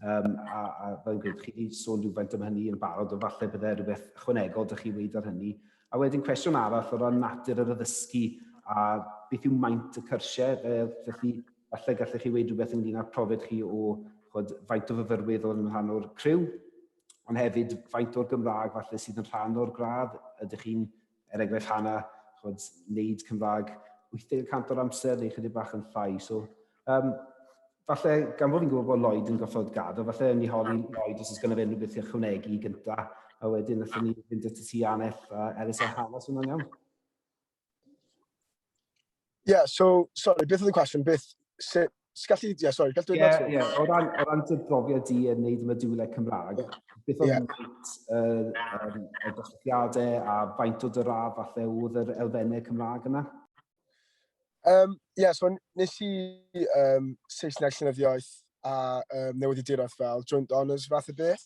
Um, a, a fel yn gweud, chi wedi sôn rhywfaint am hynny yn barod, ond falle bydde rhywbeth ychwanegol dych chi weid ar hynny. A wedyn cwestiwn arall o ran natur yr addysgu a beth yw maint y cyrsiau, felly falle gallech chi weud rhywbeth ynglyn â'r profiad chi o chod, faint o fyfyrwydd oedd yn rhan o'r criw, ond hefyd faint o'r Gymraeg falle sydd yn rhan o'r gradd. Ydych chi'n, er enghraifft Hannah, chod, wneud Cymraeg 80% o'r amser neu chydig bach yn llai. So, um, falle, gan fod fi'n gwybod bod Lloyd yn goffod gadael, falle ni holi Lloyd os oes gynno fe unrhyw beth i ychwanegu gynta, a wedyn allan ni fynd at y ti Aneth a Elis a Hannah, os hwnna'n iawn. Yeah, so, sorry, beth oedd y cwestiwn? Beth, sut, gallu, yeah, sorry, gallu dweud yeah, yeah. O ran, o ran dy brofiad di yn neud y modiwlau Cymraeg, beth oedd yeah. maint y, y dosbarthiadau a faint o dy radd falle oedd yr elfennau Cymraeg yna? Um, yeah, so nes i um, Saesneg Llenyddiaeth a um, newyddiaduraeth fel joint honours fath o beth.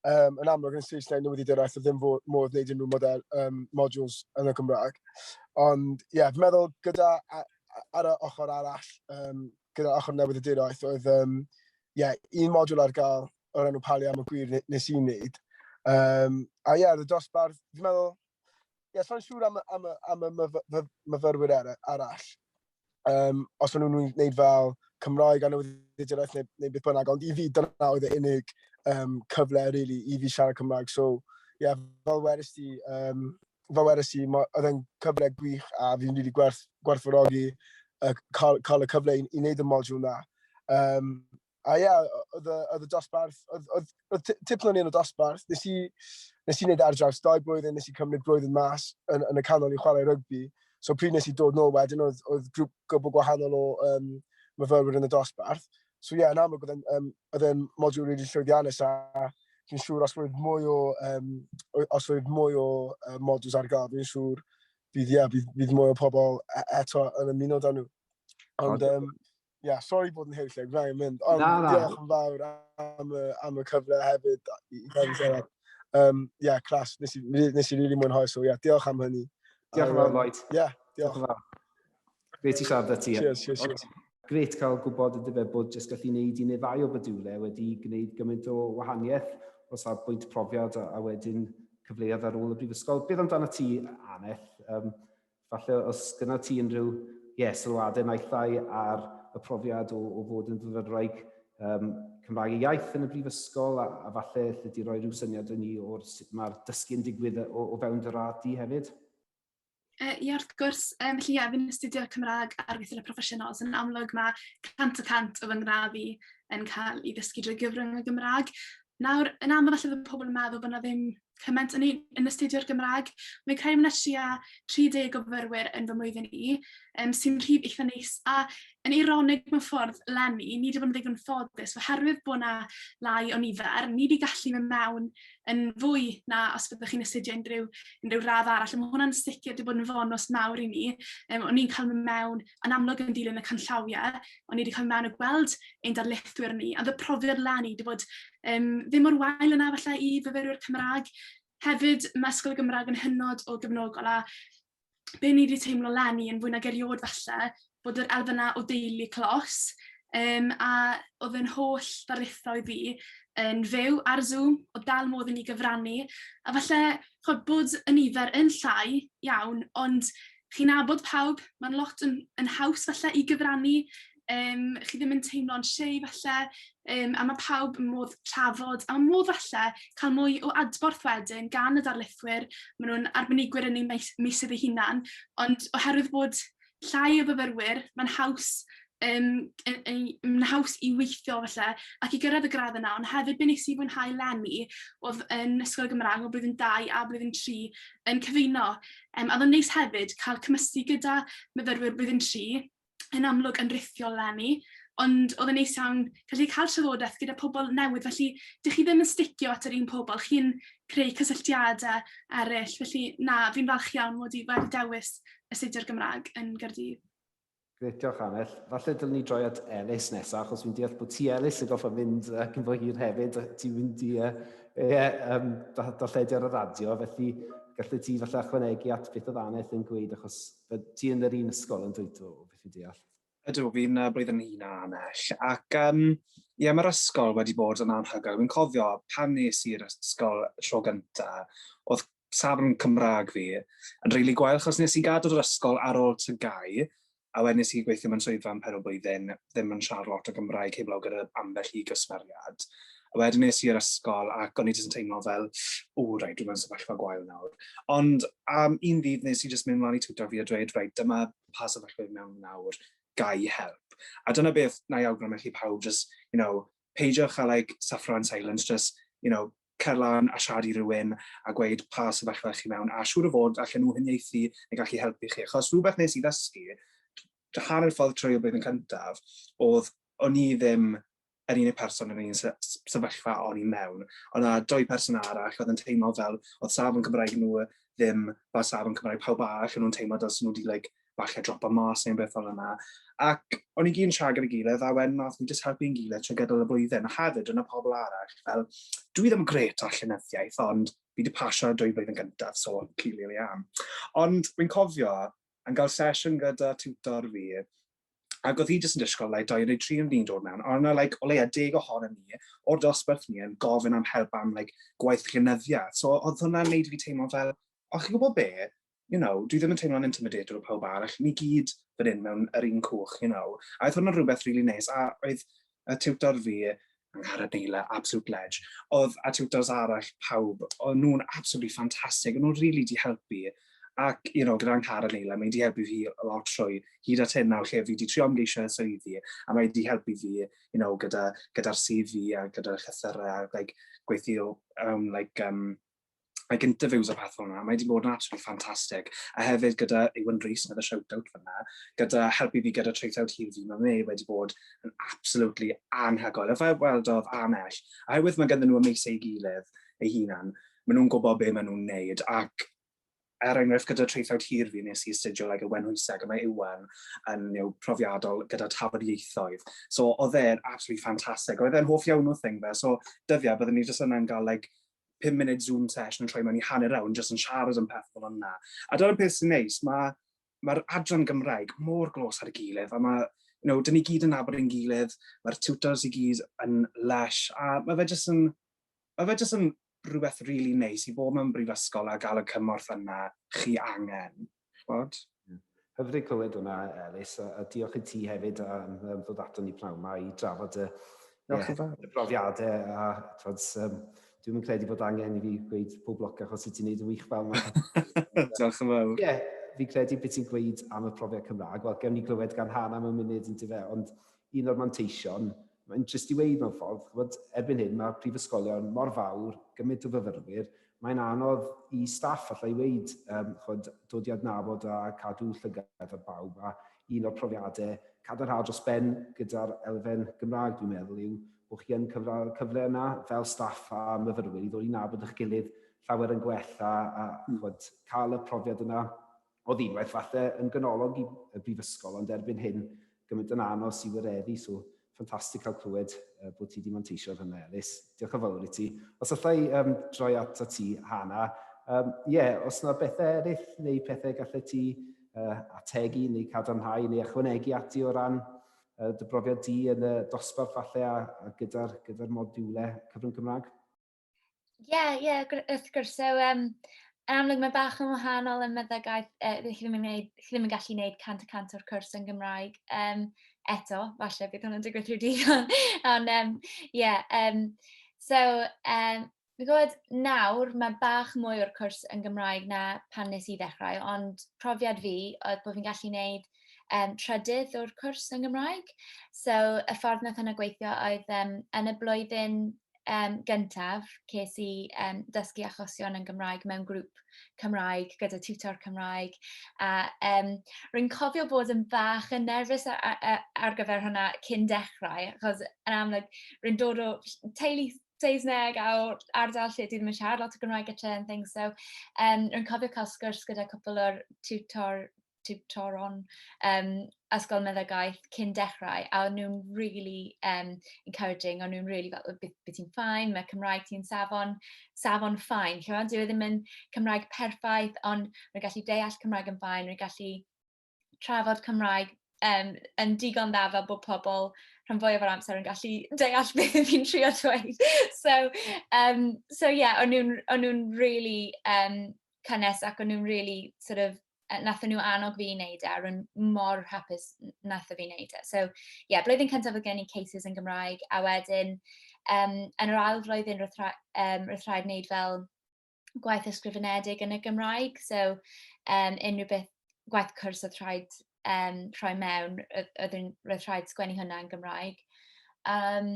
Um, yn amlwg yn Saesneg newyddiaduraeth oedd ddim modd wneud unrhyw model, um, modules yn y Gymraeg. Ond ie, yeah, fi'n meddwl gyda, ar y ochr arall, um, gyda ochr newyddiaduraeth, oedd um, yeah, un modiwl ar gael o'r enw Palu am y Gwir nes i'n wneud. Um, a ie, yeah, y dosbarth, fi'n meddwl, ie, yeah, so'n siŵr am, am, am y myfyrwyr arall. Um, os o'n nhw'n gwneud fel Cymraeg a newyddiaduraeth neu, neu beth bynnag, ond i fi dyna oedd y unig um, cyfle really, i fi siarad Cymraeg. So, ie, yeah, fel wedys ti, um, fel wedys ti, oedd e'n cyfle gwych a fi'n really gwerth, gwerthfawrogi uh, cael, cael y cyfle i, i wneud y modiwl na. Um, A ie, oedd y, oedd y dosbarth, oedd, oedd, oedd tipyn o'n i yn y dosbarth, nes i, nes i wneud ar draws dau blwyddyn, nes i cymryd blwyddyn mas yn, yn y canol i chwarae rygbi. So pryd nes i dod nôl wedyn, oedd, oedd grŵp gwbl gwahanol o um, myfyrwyr yn y dosbarth. So ie, yeah, yn amlwg oedd e'n um, oedd e'n modiwl rili llwyddiannus a fi'n siŵr os oedd mwy o, um, os oedd mwy o uh, modules ar gael, fi'n siŵr bydd, yeah, bydd, bydd mwy o pobl e, eto yn ymuno da nhw. Ond, um, yeah, sorry bod yn hewlleg, rhaid yn mynd. Ond na, na. diolch yn fawr am y, am y cyfle hefyd i, i gael siarad. Um, yeah, clas, nes i, nes i really mwynhau, so yeah, diolch am hynny. Diolch yn fawr, Lloyd. Yeah, diolch. Diolch yn fawr. Greit i siarad â ti. Cheers, cheers, cheers. Greit cael gwybod ydy fe bod jyst gallu gwneud un neu ddau o fodiwlau wedi gwneud gymaint o wahaniaeth o safbwynt profiad a, a wedyn cyfleoedd ar ôl y brifysgol. Beth amdano ti, Aneth? Um, Falle os gyda ti unrhyw ie, sylwadau naill ai ar y profiad o, o fod yn fyfyrwraig um, Cymraeg ei iaith yn y brifysgol, a, a falle lle di roi rhyw syniad i ni o'r sut mae'r dysgu'n digwydd o, o fewn dy radd di hefyd? Ie, wrth gwrs. Felly ie, fi'n astudio Cymraeg ar weithiau proffesiynol, so yn amlwg mae 100% o fy ngradd i yn cael ei ddysgu drwy gyfrwng y Gymraeg. Nawr, yn aml falle bydd pobl yn meddwl bod yna ddim cymaint yn, yn astudio'r Gymraeg. Mae'n credu mae yna tua 30 o fyfyrwyr yn fy mlwyddyn i, um, sy'n rhif eitha neis. A yn eironig mewn ffordd, leni, ni wedi bod yn ddigon ffodus, oherwydd bod yna lai o nifer, ni wedi gallu mynd mewn yn fwy na os byddwch chi'n astudio unrhyw, unrhyw radd arall. A mae hwnna'n sicr wedi bod yn fonws mawr i ni. Um, o'n i'n cael mynd mewn, yn amlwg yn dilyn y canllawiau, o'n i wedi cael mynd mewn a gweld ein darlithwyr ni. A y profiad leni wedi bod um, ddim mor wael yna falle i fyfyrwyr Cymraeg. Hefyd, mae Ysgol y Gymraeg yn hynod o gefnogol a be ni wedi teimlo leni yn fwy nag erioed falle, bod yr elfen 'na o deulu clos, um, a oedd yn holl ddarlithoedd fi yn fyw ar Zoom, oedd dal modd i ni gyfrannu, a falle chod, bod y nifer yn llai iawn, ond chi'n nabod pawb, mae'n lot yn, yn haws falle i gyfrannu, um, chi ddim yn teimlo'n shy falle, um, a mae pawb yn modd trafod, a mae modd falle cael mwy o adborth wedyn gan y darlithwyr, maen nhw'n arbenigwyr yn eu meysydd eu hunan, ond oherwydd bod llai o fyfyrwyr, mae'n haws um, yn haws i weithio falle ac i gyrraedd y gradd yna, ond hefyd be nes i fwynhau leni oedd yn Ysgol y Gymraeg o blwyddyn 2 a blwyddyn 3 yn cyfuno. Um, a oedd yn neis hefyd cael cymysgu gyda myfyrwyr blwyddyn 3 yn amlwg yn rithiol leni, ond oedd yn neis iawn gallu cael trafodaeth gyda pobl newydd, felly dych chi ddim yn sticio at yr un pobl, chi'n creu cysylltiadau eraill, felly na, fi'n falch iawn mod i wedi dewis astudio'r Gymraeg yn Gaerdydd. Gret, diolch Annell. Falle dylwn ni droi at Elis nesaf, achos fi'n deall bod ti Elis yn goffa mynd cyn fo hir hefyd, ti'n mynd i uh, um, darlledu ar y radio, felly gallu ti falle ychwanegu at beth oedd Annell yn gweud, achos ti yn yr un ysgol yn dweud o beth fi'n deall. Ydw, fi'n blwyddyn un â Annell, ac um, ie, mae'r ysgol wedi bod yn anhygoel. Fi'n cofio pan nes i'r ysgol tro gyntaf, oedd safon Cymraeg fi yn rili really gwael, achos nes i gadael yr ysgol ar ôl TGAU, a wedyn nes i gweithio mewn swyddfa am pedair blwyddyn, ddim yn siarad lot o Gymraeg heblaw gyda ambell i gwsmeriad. A wedyn nes i'r ysgol ac o'n i jyst yn teimlo fel, o reit, dwi'n mewn sefyllfa gwael nawr. Ond am un ddydd nes i jyst mynd mlaen i Twitter fi a dweud, reit, dyma pa sefyllfa fi mewn nawr, ga i help. A dyna beth na i awgrymu chi pawb, just, you know, peidiwch â like, suffer in silence, just, you know, cer lan a siarad i rywun a gweud pa sefyllfa chi mewn, a siŵr o fod allan nhw huniaethu neu gallu helpu chi. Achos rhywbeth nes i ddysgu, hanner ffordd trwy y blwyddyn cyntaf, oedd o'n i ddim yr unig person yn un sefyllfa o'n i mewn. Oedd yna doi person arall oedd yn teimlo fel oedd safon Cymraeg nhw ddim fel safon Cymraeg pawb arall, o'n nhw'n teimlo dylsen nhw wedi like, falle dropo mas neu beth fel yna. Ac o'n i gyd yn siarad gyda'i gilydd a wedyn nath ni just helpu'n gilydd trwy gydol y blwyddyn. A hefyd, yna pobl arall, fel, dwi ddim yn gret ar llenyddiaeth, ond fi wedi pasio dwy blwyddyn gyntaf, so clearly I am. Ond fi'n cofio yn cael sesiwn gyda tutor fi, ac oedd hi jyst yn disgwyl like, dau neu tri yn ni'n dod mewn, ond yna like, o leia 10 ohonon ni o'r dosbarth ni yn gofyn am help am like, gwaith llenyddiaeth. So oedd hwnna'n neud i fi teimlo fel, o chi'n gwybod be, you know, dwi ddim yn teimlo'n intimidated o pawb arall, ni gyd fan hyn mewn yr un cwch, you know. A oedd hwnna'n rhywbeth really neis, a oedd y tutor fi, Angharad Neila, absolute ledge, oedd a tutors arall pawb, oedd nhw'n absolutely fantastic, o'n nhw'n really di helpu. Ac, you know, gyda Angharad Neila, mae di helpu fi a lot trwy hyd at hyn nawr lle fi di trio ymgeisio swyddi, a mae di helpu fi, you know, gyda, gyda'r CV a gyda'r llythyrau, like, gweithio, like, like interviews a peth fel yna, mae wedi bod yn absolutely fantastic. A hefyd gyda Iwan Rhys, another shout-out fyna, gyda helpu fi gyda traethawd hir fi, mae me wedi bod yn absolutely anhygoel. A fel wedodd Annell, oherwydd mae ganddyn nhw y meisau ei gilydd eu hunan, maen nhw'n gwybod be maen nhw'n neud, ac er enghraifft gyda traethawd hir fi nes i astudio like, y Wenhwyseg, a mae Iwan yn you know, profiadol gyda tafodieithoedd. So oedd e'n absolutely fantastic. Oedd e'n hoff iawn o thing fe. So dyddiau byddwn ni jyst yna'n gael like, 5 munud Zoom session yn troi mewn i hanner awr yn jyst yn siarad am peth fel yna. A dyna'r peth sy'n neis, mae'r ma adran Gymraeg mor glos ar y gilydd, a mae, you know, dyn ni gyd yn nabod ein gilydd, mae'r tutors i gyd yn lush, a mae fe jyst yn, mae fe jyst yn rhywbeth really neis i bod mewn brifysgol a gael y cymorth yna chi angen. Ch'bod? Hyfryd clywed hwnna, Elis, a, a diolch i ti hefyd am um, ddod ato ni pnawn yma i drafod y, yeah, y brofiadau. A, twod, um, dwi'n yn credu bod angen i fi gweud pob lwc achos ti'n neud yn wych fel yma. Diolch yn fawr. Ie, yeah, fi credu beth ti'n gweud am y profiad Cymraeg. Wel, gewn ni glywed gan Han am y munud yn dyfe, ond un o'r manteision, mae'n trist i weud mewn ffordd, chybod, erbyn hyn mae prifysgolion mor fawr, gymaint o fyfyrwyr, mae'n anodd i staff allai weud, um, chod, dod i adnabod a cadw llygad ar bawb, a un o'r profiadau cadarnhaol dros ben gyda'r elfen Gymraeg, dwi'n meddwl, yw bod chi yn cyfle, cyfle yna fel staff a myfyrwyr i ddod i nabod eich gilydd llawer yn gwell a, a chod, cael y profiad yna oedd unwaith falle yn ganolog i y brifysgol, ond erbyn hyn gymaint yn anos i wireddu, so ffantastig cael clywed uh, bod ti wedi manteisio ar hynna, Elis. Diolch yn fawr i ti. Os allai um, droi at ti, Hana, um, yeah, os yna bethau eraill neu pethau gallu ti uh, ategu neu cadarnhau neu ychwanegu ati o ran uh, dy brofiad di yn y dosbarth falle a, a gyda'r gyda modiwlau cyfrwng Cymraeg? Ie, yeah, ie, yeah, wrth gwrs. So, um, yn amlwg mae bach yn wahanol yn meddygaeth, uh, chi, ddim yn gwneud, chi ddim yn gallu gwneud 100% o'r cwrs yn Gymraeg. Um, eto, falle bydd hwnna'n digwydd rhyw dydd. Ond, um, yeah, um, so, um, fi'n gwybod nawr mae bach mwy o'r cwrs yn Gymraeg na pan nes i ddechrau, ond profiad fi oedd bod fi'n gallu gwneud um, trydydd o'r cwrs yn Gymraeg. So, y ffordd nath hwnna gweithio oedd um, yn y blwyddyn um, gyntaf, ces i um, dysgu achosion yn Gymraeg mewn grŵp Cymraeg gyda tutor Cymraeg. A um, rwy'n cofio bod yn bach yn nerfus ar, ar, ar gyfer hwnna cyn dechrau, achos yn amlwg rwy'n dod o teulu Saesneg a o'r ardal lle dwi ddim yn siarad lot o Gymraeg gyda and things. So um, rwy'n cofio cael sgwrs gyda cwpl o'r tutor tiwtoron um, ysgol meddygaeth cyn dechrau, a o'n nhw'n really um, encouraging, o'n nhw'n really fel, beth, beth ti'n ffain, mae Cymraeg ti'n safon, safon ffain. Chymod, dyw e ddim yn Cymraeg perffaith, ond rwy'n gallu deall Cymraeg yn ffain, rwy'n gallu trafod Cymraeg um, yn digon dda fel bod pobl rhan fwyaf o'r amser yn gallu deall beth fi'n trio dweud. So, um, so yeah, o'n nhw'n nhw really um, cynnes ac o'n nhw'n really sort of nathon nhw annog fi i wneud e, a rwy'n mor hapus nathon fi wneud e. So, ie, yeah, blwyddyn cyntaf oedd gen i cases yn Gymraeg, a wedyn um, yn yr ail flwyddyn roedd, rha, um, roedd rhaid wneud fel gwaith ysgrifenedig yn y Gymraeg, so um, unrhyw beth gwaith cwrs oedd rhaid um, rhoi mewn, oedd roedd rhaid sgwennu hwnna yn Gymraeg. Um,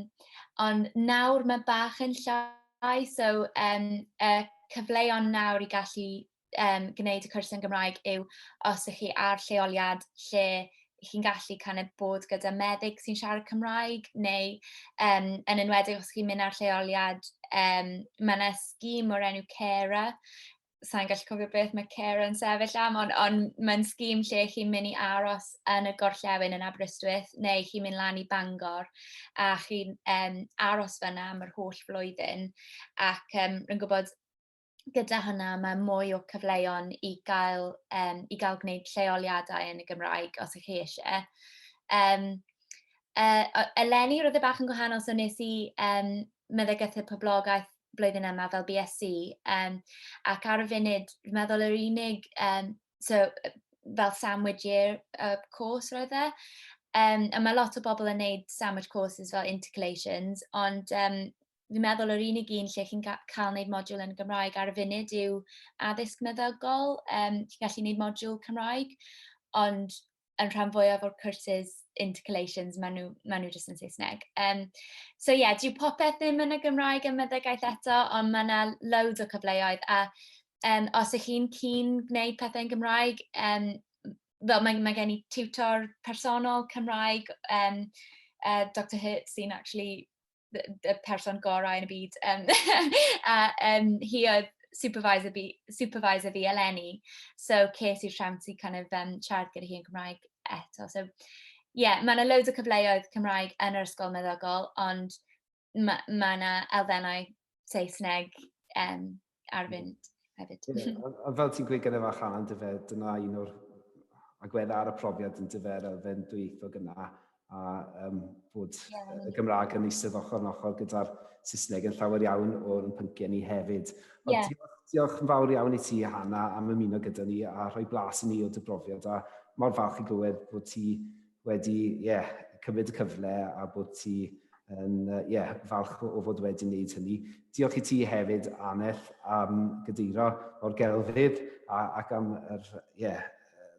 ond nawr mae bach yn llai, so um, y cyfleon nawr i gallu um, gwneud y cwrs yn Gymraeg yw os ych chi ar lleoliad lle chi'n gallu kind of bod gyda meddyg sy'n siarad Cymraeg neu um, yn enwedig os chi'n mynd ar lleoliad, um, mae yna sgîm o'r enw Carer, sa'n gallu cofio beth mae Carer yn sefyll am, ond on, mae'n sgîm lle chi'n mynd i aros yn y gorllewin yn Aberystwyth neu chi'n mynd lan i Bangor a chi'n um, aros fyna am yr holl flwyddyn ac um, rwy'n gwybod gyda hwnna mae mwy o cyfleon i gael, um, i gael gwneud lleoliadau yn y Gymraeg os ych chi eisiau. Um, uh, eleni roedd e bach yn gwahanol, so nes i um, meddygaeth y poblogaeth blwyddyn yma fel BSc, um, ac ar y funud, fi'n meddwl yr unig, um, so, fel sandwich year uh, course roedd e, um, a mae lot o bobl yn neud sandwich courses fel intercalations, ond um, fi'n meddwl yr unig un lle chi'n cael wneud modiwl yn Gymraeg ar y funud yw addysg meddygol. Um, chi'n gallu gwneud modiwl Cymraeg, ond yn rhan fwyaf o'r cwrses intercalations, maen nhw, maen nhw jyst yn Saesneg. Um, so ie, yeah, dyw popeth ddim yn y Gymraeg yn meddygaeth eto, ond mae yna loads o cyfleoedd. A um, os ych chi'n keen gwneud pethau yn Gymraeg, um, fel mae, mae gen i tutor personol Cymraeg, um, uh, Dr Hurt, sy'n actually y person gorau yn y byd. Um, a um, hi oedd supervisor fi, supervisor fi eleni, so ces i'r siawns i kind of, um, siarad gyda hi yn Cymraeg eto. So, yeah, mae yna loads o cyfleoedd Cymraeg yn yr ysgol meddygol, ond mae ma yna elfennau Saesneg um, ar fynd hefyd. Yeah, a, a fel ti'n gweud gyda fach Alan, dyfe, dyna un o'r agweddau ar y profiad yn dyfe, yr elfen dwyieithog yna, a um, bod yeah. y Gymraeg yn eistedd ochr yn ochr gyda'r Saesneg yn llawer iawn o'r pynciau ni hefyd. Ond yeah. diolch, diolch yn fawr iawn i ti, Hannah, am ymuno gyda ni a rhoi blas i ni o dy brofiad. A mor falch i glywed bod ti wedi yeah, cymryd y cyfle a bod ti yn yeah, falch o fod wedi wneud hynny. Diolch i ti hefyd, Anell, am gadeiro o'r gelfydd a, ac am yr, yeah,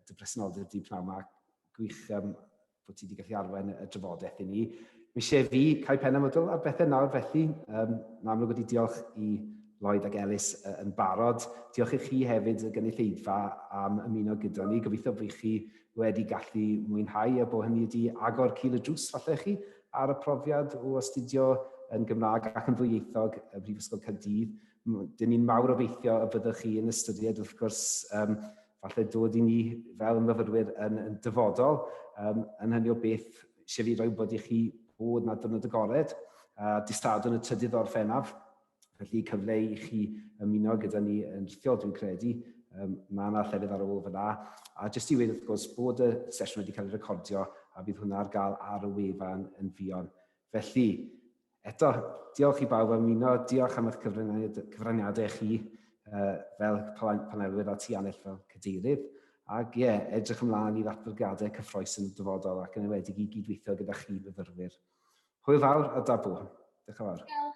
dy bresenoldeb di pnawn yma. Gwych um, bod ti wedi gallu arwain y drafodaeth i ni. Mi eisiau fi cael pen amodol ar bethau nawr felly. Um, Mae'n amlwg wedi diolch i Lloyd ac Elis yn barod. Diolch i chi hefyd y gynulleidfa am ymuno gyda ni. Gobeithio bod chi wedi gallu mwynhau a bod hynny wedi agor cil y drws falle chi ar y profiad o astudio yn Gymraeg ac yn ddwyieithog y Brifysgol Caerdydd. Dyn ni'n mawr obeithio y byddwch chi yn ystyried wrth gwrs um, falle dod i ni fel myfyrwyr yn, yn dyfodol. Um, yn hynny o beth, eisiau fi roi wybod i chi bod na dyrnod agored, a uh, distadwn y trydydd orffennaf, felly cyfle i chi ymuno gyda ni yn rhithiol, dwi'n credu. Um, mae yna llefydd ar ôl fyna. A jyst i weud wrth gwrs bod y sesiwn wedi cael ei recordio a bydd hwnna ar gael ar y wefan yn fuan. Felly, Eto, diolch i bawb am ymuno, diolch am eich cyfraniadau chi uh, fel panelwyr a ti Anell fel cadeirydd. Ac ie, yeah, edrych ymlaen i ddatblygiadau cyffroes yn y dyfodol ac yn enwedig i gydweithio gyda chi myfyrwyr. Hwyl fawr a da bo. Diolch yn fawr.